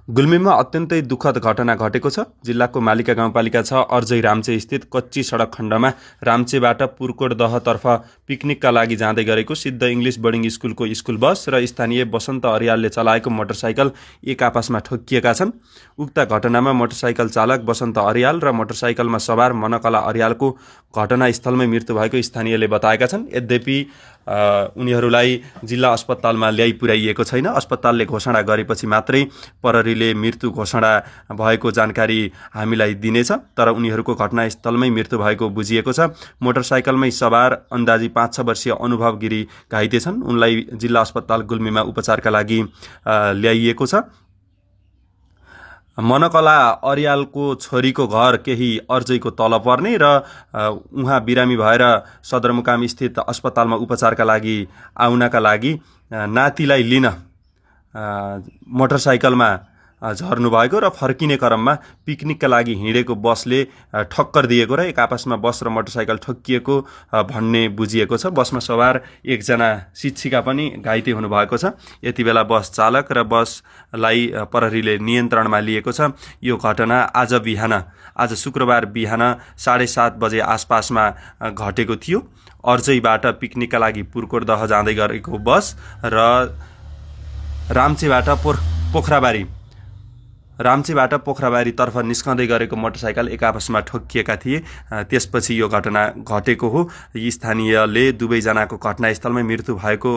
गुल्मीमा अत्यन्तै दुःखद घटना घटेको छ। जिल्लाको मालिका गाउँपालिका 6 अर्जै राम्चे स्थित कच्ची सडक खण्डमा राम्चेबाट पुर्कोट दहतर्फ पिकनिकका लागि जाँदै गरेको सिद्ध इङ्ग्लिस बोर्डिङ स्कुलको स्कुल बस र स्थानीय बसन्त अर्यालले चलाएको मोटरसाइकल एक आपसमा ठोक्किएका छन्। उक्त घटनामा मोटरसाइकल चालक बसन्त अर्याल र मोटरसाइकलमा सवार मनकला अर्यालको घटनास्थलमै मृत्यु भएको स्थानीयले बताएका छन्। यद्यपि उनीहरूलाई जिल्ला अस्पतालमा ल्याइ पुर्याइएको छैन। अस्पतालले घोषणा गरेपछि मात्रै प्रहरीले मृत्यु घोषणा भएको जानकारी हामीलाई दिनेछ, तर उनीहरूको घटनास्थलमै मृत्यु भएको बुझिएको छ। मोटरसाइकलमै सवार अन्दाजी 5-6 वर्षीय अनुभव गिरी घाइते छन्। उनलाई जिल्ला अस्पताल गुल्मीमा उपचारका लागि ल्याइएको छ। मनकला अर्यालको छोरीको घर केही अर्जैको तल पर्ने र उहाँ बिरामी भएर सदरमुकाम स्थित अस्पतालमा उपचारका लागि आउनका लागि नातिलाई लिन मोटरसाइकलमा झर्नु भएको र फर्किने क्रममा पिकनिकका लागि हिँडेको बसले ठक्कर दिएको र एक आपसमा बस र मोटरसाइकल ठोक्किएको भन्ने बुझिएको छ। बसमा सवार एकजना शिक्षिका पनि घाइते हुनुभएको छ। यति बेला बस चालक र बसलाई प्रहरीले नियन्त्रणमा लिएको छ। यो घटना आज शुक्रबार बिहान 7:30 बजे आसपासमा घटेको थियो। अर्जैबाट पिकनिकका लागि पुर्कोट दह जाँदै गरेको बस र राम्चेबाट पोखराबारीतर्फ निस्कँदै गरेको मोटरसाइकल एक आपसमा ठोक्किएका थिए। त्यसपछि यो घटना घटेको हो। स्थानीयले दुवैजनाको घटनास्थलमै मृत्यु भएको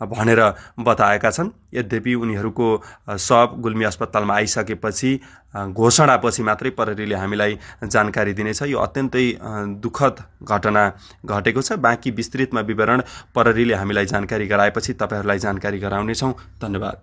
भनेर बताएका छन्। यद्यपि उनीहरूको शव गुल्मी अस्पतालमा आइसकेपछि घोषणापछि मात्रै प्रहरीले हामीलाई जानकारी दिनेछ। यो अत्यन्तै दुःखद घटना घटेको छ। बाँकी विस्तृतमा विवरण प्रहरीले हामीलाई जानकारी गराएपछि तपाईहरूलाई जानकारी गराउनेछौँ। धन्यवाद।